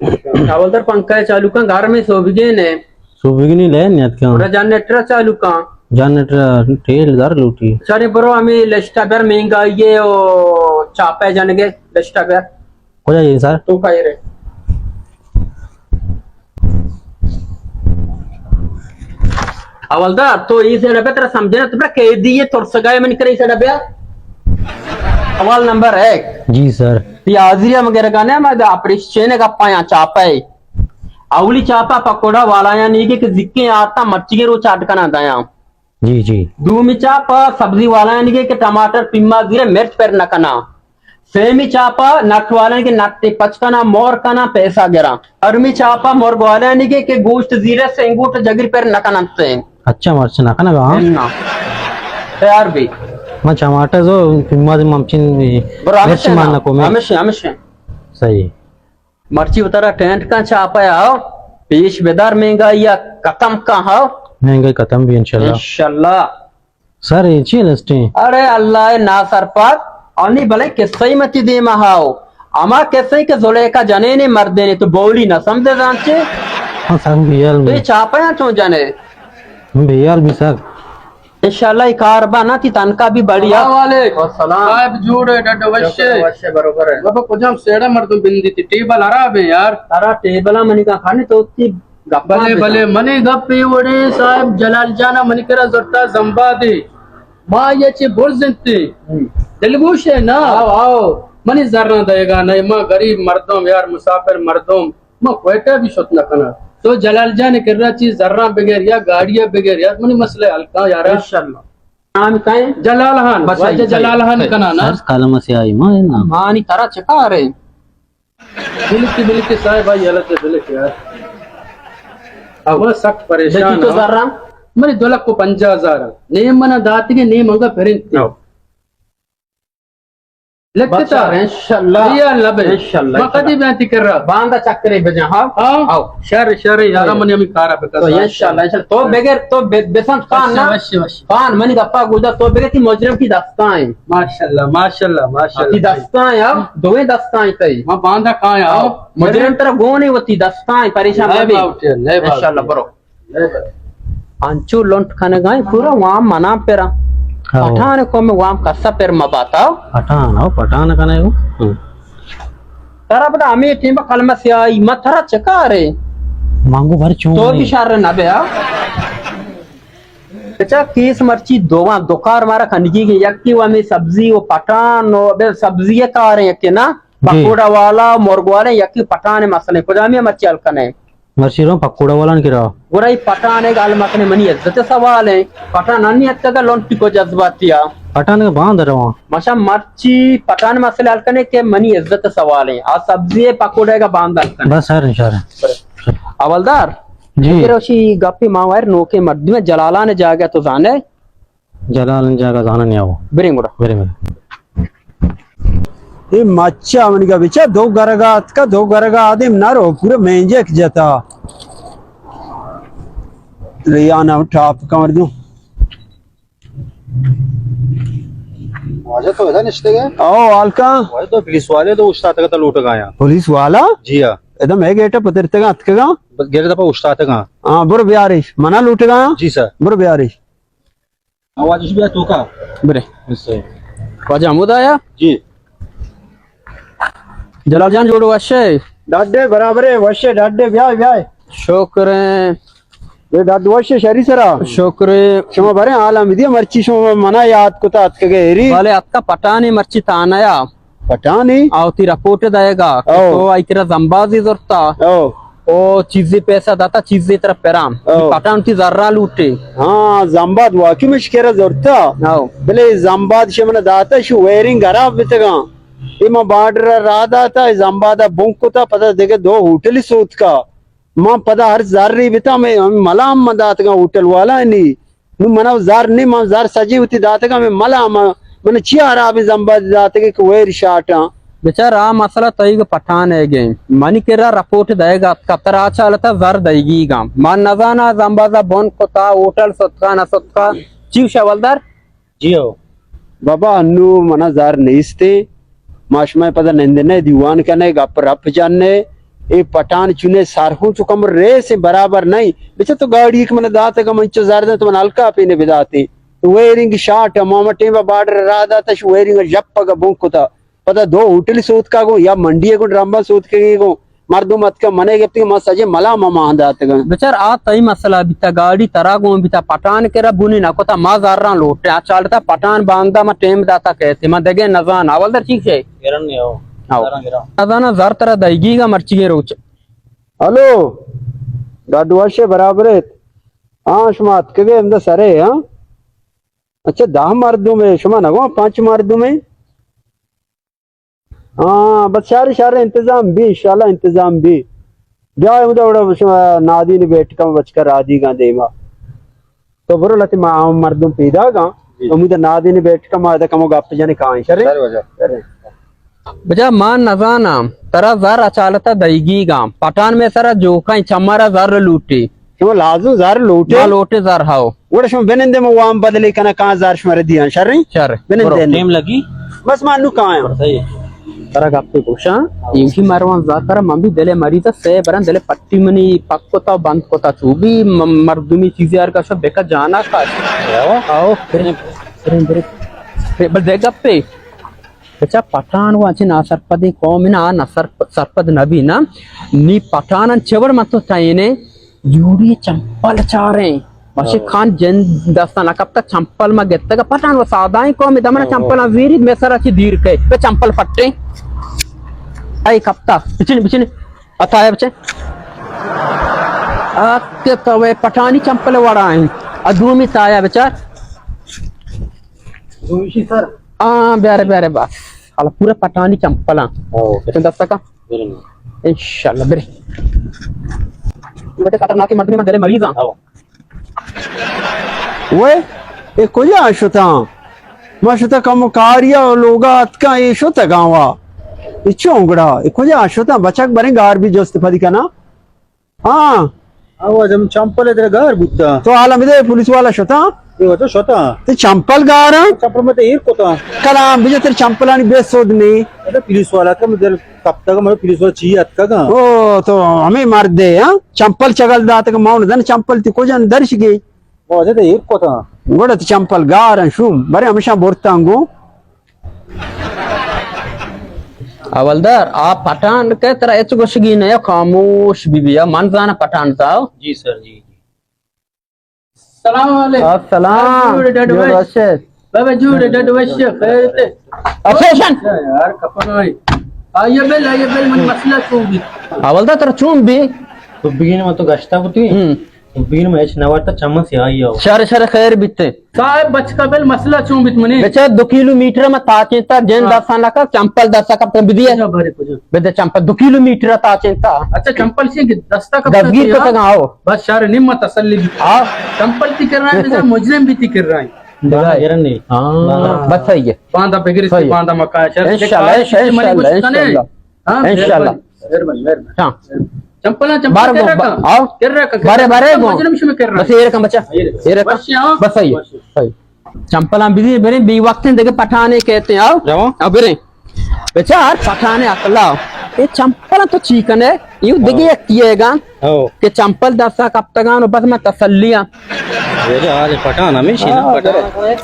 حوالدار پنکھا چالو کن، گرم ءَ سوبگین ءَ۔ سوبگینی لے نیت کن۔ برو جنریٹر چالو کن۔ جنریٹر تیل در لوٹی۔ چارے برو ہمیں لسٹ ءَ بر مہنگائی ءَ او چاپہ جنگے لسٹ ءَ بر۔ کجا جی سر؟ تو کہے رے۔ حوالدار، تو ای سیڑ بیا، ترا سمجھے نا، تو بڑا قیدی ہے، ترسگا ہے، من کرے ای سیڑ بیا۔ حوال نمبر ایک۔ جی سر۔ تی حاضری ہم گرگا نے، ہم آپریشن گپا یا چاپہ ہے۔ اولی چاپہ پکوڑا والا یا نیگے کہ زکیں آتا مرچی کے روچ اڈ کنا دایا۔ جی، جی۔ دومی چاپہ سبزی والا یا نیگے کہ ٹماٹر، پیما، زیرہ، مرچ پر نہ کنا۔ سیمی چاپا نٹ والانی کہ نٹ پچ کنا، مور کنا، پیسہ گرا۔ ہرمی چاپا مرگ والانی کہ، کہ گوشت زیرہ سنگوٹ جگر پر نہ کننت۔ اچھا، مرچ نہ کنگا، ہاں؟ نہ۔ تیار بی۔ من چماٹا زو، پیما دی ممچن برو، مرچ ہمیشہ مان نا، نکو میں۔ ہمیشہ، ہمیشہ۔ صحیح۔ مرچی اترا ٹینٹ کن چاپا آؤ، پیش بدار مہنگائی ختم کن ہاؤ۔ مہنگائی ختم بی انشاءاللہ۔ انشاءاللہ۔ سر، اے چی لسٹیں؟ اڑے اللہ ءِ ناسرپد، انی بلے قصہ ای متی دیما ہاو۔ ہما قصہ ای کہ زلیخا جنینے مردینے تو بولی نہ سمجھے زانچے؟ ہاں سر، بیال تو بی۔ اے چاپیاں چون جنے؟ بیال بی سر۔ انشاءاللہ ای کار با نہ تی تنکا بی بڑی۔ السلام علیکم۔ السلام۔ صاحب جوڑ ہے، ڈڈ وشے۔ شکر وشے، بروبر ہے۔ بابا کجام سیڑا مردم بندی تی، ٹیبل خراب ہے یار۔ ترا ٹیبل منی کا کھانے تو تی گپاں بلے، بزاں۔ بلے، منی گپ اے وڑے صاحب جلال جان ءَ منی کرا زرتا زمبادے۔ ما یہ چے برز انت۔ ہم۔ دلگوش ہے نا؟ آؤ، آؤ۔ منی زراں دئیگا نہ، ما غریب مردم یار، مسافر مردم، ما کوئٹہ بھی شت نہ کنا۔ تو جلال جان کرا چی زراں بگر یا گاڑی بگر یار، منی مسئلہ حل کاں یار۔ انشاءاللہ۔ نام کئے؟ جلال خان، بس واجہ آئی، جلال خان آئی۔ کنا نا۔ سر، کالم سے آئی ما ہے نا۔ مانی ترا چکار ہے؟ بلکی، بلکی صاحب، آئی حالت ہے، بلکی یار۔ اب سخت پریشان لکھی تو ہوں۔ زراں؟ منی دو لکھ و پنجاہ ہزار۔ نیم منا داتگے، نیم انگا پرنت۔ ہاں۔ لکھتا؟ بس سر، انشاءاللہ۔ یا اللہ بھائی۔ انشاءاللہ، ما انشاءاللہ۔ کدی بیان تی کر رہا؟ باندا چکرے بجا، ہاں؟ ہاں۔ ہاں۔ شر، شر، یار، ہاں۔ منی ہمیں کارا بکا تو سر۔ انشاءاللہ، انشاءاللہ۔ تو بغیر، تو بے-، بسنت خان وشے، نا؟ وشے، وشے۔ خان، منی گپا گودا، تو بغیر تی مجرم کی دستائیں۔ ماشاءاللہ، ماشاءاللہ، ماشاءاللہ۔ تی دستائیں، ہاں؟ دوئیں دستائیں تئی۔ ما باندا کایا، ہاں۔ ہاں۔ مجرم ترا گونے وتی دستائیں، پریشان مبی۔ انشاءاللہ، برو۔ انچو لنٹ کنگائیں پورا وام منا پرا۔ ہاں۔ پٹھان کو میں وام کسا پر مباتا۔ پٹھان، ہاں، پٹھان کنے ہو۔ ہاں۔ ترا پدا ہمیں ٹیم کلمہ سیاہی، ما ترا چکارے؟ مانگو بھر چون تو ہے؟ بھی شر نہ بیا۔ اچھا، کیس مرچی دو، دو کار مارا کنگی گے، یکی و ہمیں سبزی و پٹھان و ابے سبزی کار ہے یکی نا؟ جی۔ پکوڑا والا، مرگ والا، یکی پٹھان مسئلہ، کجامی مرچی حل کنے؟ مرچی رو پکوڑا والا نے کرا۔ گڑا ای پٹھان ہے گال مکنے، منی عزت سوال ہے۔ پٹھان انی اتکا لنٹی کو جذباتیا۔ پٹھان کے باند رواں۔ ماشا مرچی پٹھان مسئلہ حل کنے کہ منی عزت سوال ہے۔ آ سبزی ہے پکوڑے کا باند حل کنے۔ بس سر، انشاءاللہ۔ حوالدار۔ جی۔ پھر اسی گپی ما وائر نوکے مردم جلالان جاگہ تو زانے۔ جلال جاگہ زانن یا وہ۔ بریں گڑا۔ بریں، بریں۔ اے مچا منی کا بچا دو گرگا اتکا، دو گرگا آدم نہ رو، پورا مینجک جتا۔ ریانا ٹاپ کمر دوں۔ واجہ تو ادا نشتے گئے؟ او، حال کا؟ واجہ تو پولیس والے تو اشتاتگا تا لوٹگا یا۔ پولیس والا؟ جی ہاں۔ ادا میں گیٹ پترتگا اتکگا۔ بس گیٹ پا اشتاتگا۔ ہاں، برو بیارش۔ منا لوٹگا یا؟ جی سر۔ برو بیارش۔ آواز اش بیا تو کا۔ برے۔ بس۔ واجہ ہمود آیا؟ جی۔ جلال جان جوڑ وشے؟ ڈاڈے برابر ہے، وشے ڈاڈے، بیائے، بیائے۔ شکر ہے۔ اے ڈاڈ وشے شری سرا۔ شکر ہے۔ شما برے حال ہم دیا، مرچی شما منا یاد کتا اتکگے ہری۔ بلے اتکا پٹانی مرچی تانیا۔ پٹھانی؟ او تی رپورٹ دئیگا کہ او۔ تو آئی کرا زمبازی زرتا۔ او۔ او چیزی پیسہ داتا، چیزی ترا پرام۔ او۔ پٹھان تی زرا لوٹے۔ ہاں، زمباد واقعی مش کرا زرتا۔ او۔ بلے زمباد شمنا داتا، شو ویرنگ خراب بتگا۔ اے ما بارڈر را راہ داتا، اے زمباد بنک کتا، پدا دیگه دو ہوٹل سوتکا۔ ما پدا ہر زری بتا، میں ملام ما داتگا ہوٹل والا نی۔ نوں منا زر نی، من زر سجی وتی داتگاں، من ملا، من، من چیا حرابیں زمباد داتگے کہ ویر شاٹاں۔ بچار، آ مسئلہ تئیگ پٹھان ئیگیں۔ منی کرا رپورٹ دئیگ اتکا، ترا چالتا زر دئیگیگاں۔ من نزاناں زمبازا بن کتا، ہوٹل ستکا نہ ستکا۔ چی گوشے حوالدار؟ جی ہو۔ بابا، انو منا زر نیستے۔ ما شما پدا نندنے، دیوان کنے، گپ رپ جنے۔ اے پٹھان چنے سرخوں چو کم ریس برابر نہیں۔ بچہ تو گاڑی ایک من داتگا، من چو زردن تو من ہلکا پینے بداتے۔ تو ویرنگ شاٹ، ماما ٹیم بارڈر را داتا، شو ویرنگ جپ پگا بون کتا۔ پدا دو ہوٹل سوتکا گو یا منڈی گو ڈرمبا سوتکگی گو۔ مردم اتکا منے گپتی، ما سجے ملا ما مان داتگا۔ بچار آ تئی مسئلہ بیتا، گاڑی ترا گون بیتا، پٹھان کرا بونی نہ کتا، ما زراں لوٹے، آ چالتا پٹھان باندا ما ٹیم داتا کہتے، ما دگے نزان، اول در چیک ہے؟ گرن نہیں ہو۔ ہاؤ۔ گرن گرن۔ نزانا زر ترا دئیگی گا مرچی گے روچ۔ ہلو، ڈاڈو وش برابر ایت؟ ہاں، شما اتکگے ہمدا سرے، ہاں؟ اچھا، دہ مردم ہے، شما نگو پنچ مردم ہے؟ ہاں، بس شر، شر انتظام بی، انشاءاللہ انتظام بی۔ بیا ہمدا وڑا شما نادین بیٹکا بچکا را دیگا دیما۔ تو برو لتی ما ہم مردم پیدا گا۔ جی۔ ہمودا نادین بیٹکا ما ادا کمو گپ جنے کائیں۔ شر؟ شر واجہ۔ شر۔ بجا ما نزاناں، ترا زر اچالتا دئیگی گا۔ پٹھان میں سرا جوکائیں، چمارا زر لوٹی۔ شما لازم زر لوٹے؟ ما لوٹے زر ہاؤ۔ وڑا شما بنندے، ما وام بدلے کنا کان زر شما ردیاں۔ شر؟ شر۔ بنندے۔ برو۔ ٹیم لگی؟ بس ما نو کایاں۔ صحیح۔ ترا گپے گوشاں، اینکی مروان زر ترا من بھی دلے مریض سے برن دلے پٹی منی پک کتا بند کتا چو بھی م-، مردمی چیزی ہر کشا بکا جانا کش۔ آؤ۔ آؤ، برے، برے، برے۔ برے، بل دے گپے۔ بچا پٹھان و انچے ناسرپدیں قوم نا، ناسرپ-، سرپد نبی نا۔ نی پٹھان چے وڑ من تو تینے جوڑی چمپل چاریں۔ ماشی ہاں۔ خان جن دستان نہ کپتا، چمپل ما گتگا۔ پٹھان و سادائیں قوم دمنا ہاں۔ چمپل زیری میں سرا چی دیر کئے۔ پہ چمپل پٹیں۔ اے کپتا۔ بچن، بچن۔ اتایا بچن۔ آ کہ تو پٹھانی چمپل وڑا ہیں۔ ادومی تایا بچار۔ دومی سر۔ ہاں، بیارے، بیارے بس۔ حالا پورا پٹھانی چمپلاں۔ ہاں۔ بچن دستا کا؟ انشاءاللہ، برے۔ بیٹے خطرناک مردمی من دلے مریض ہاں۔ وے، اے کجا شتاں؟ ما شتا کم کاریا و لوگا اتکاں، اے شتا گاوا۔ اے چون گڑا؟ اے کجا شتاں؟ بچک بریں گار بھی جست پدی کنا۔ ہاں۔ آواز ہم چمپل ء ترا گار بوتا۔ تو حالا بدے پولیس والا شتا؟ اے وتا شتا۔ تے چمپل گاراں؟ چمپل مت ایر کتا۔ کلام بجا تر چمپلانی بے سود نہیں۔ ادا پولیس والا کم در کپتا کا مر پولیس والا چی اتکا۔ او تو ہمیں مرد ہے، ہاں؟ چمپل چگل داتا کہ ماون دن چمپل تی کجن درش گئی۔ واجہ تے ایر کتا۔ گوڑا تی چمپل گاراں شوم۔ برے ہمیشہ برتاں گو۔ حوالدار، آ پٹھان کہ ترا ہچ گوشگی نہ، خاموش بی بیا، من زاناں پٹھان تاو۔ جی سر، جی، جی۔ السلام علیکم۔ السلام۔ جوڑ ڈڈ جوڑ وش۔ وش۔ بابا جوڑ ڈڈ وش، خیر تے۔ اچھا، شن۔ اچھا یار، کپن ہوئی۔ آئیے بل، آئیے بل، من مسئلہ چون بیت؟ حوالدار ترا چون بی؟ تو بگین من تو گشتا بوتی۔ ہم۔ تو بیر میں ہچ نہ وارتا، چمن سیاہی ہو۔ شر، شر، خیر بیتے۔ صاحب، بچکا بل مسئلہ چون بیت منی؟ بچا دو کیلومیٹر ما تاچینتا، جن ہاں۔ دستا نکا، چمپل دستا کپتا بدیے۔ کجا بارے کجا؟ بدے چمپل دو کیلومیٹر تاچینتا۔ اچھا، چمپل سی کہ دستا کپتا دستگیر کتگا، آؤ۔ بس شر، نیم تسلی بیت۔ آؤ۔ چمپل تی کر رہا ہے، بجا مجرم بھی تی کر رہا ہے۔ باندا گرن نہیں۔ ہاں، باندا۔ بس صحیح ہے۔ باندا بگرس صحیح ہے۔ باندا مکا شر۔ انشاءاللہ، انشاءاللہ، انشاءاللہ۔ ہاں، انشاءاللہ۔ مہربانی، مہربانی۔ ہاں۔ چمپلاں، چمپل بارے کر گو، رکھا۔ آؤ۔ کر رکھا، کر بارے، رکھا۔ بارے گو۔ مجرم شمے کر رہا۔ بس یہ رقم بچا۔ یہ رقم۔ بس یہ، ہاں۔ بس صحیح۔ بس۔ صحیح۔ چمپلاں بزی برے بی وقت دگہ پٹھانے کہتے ہیں، آؤ۔ جاؤ۔ آؤ برے۔ بچار پٹھانے اکلا۔ یہ چمپلاں تو چی کنے؟ یہ دگہ ہاں۔ یک کیے گا ہاں۔ کہ چمپل دستا کپتگان و بس میں تسلیاں۔ یہ حال پٹھان ہمیشہ نا، ہاں، پٹھان۔ برے۔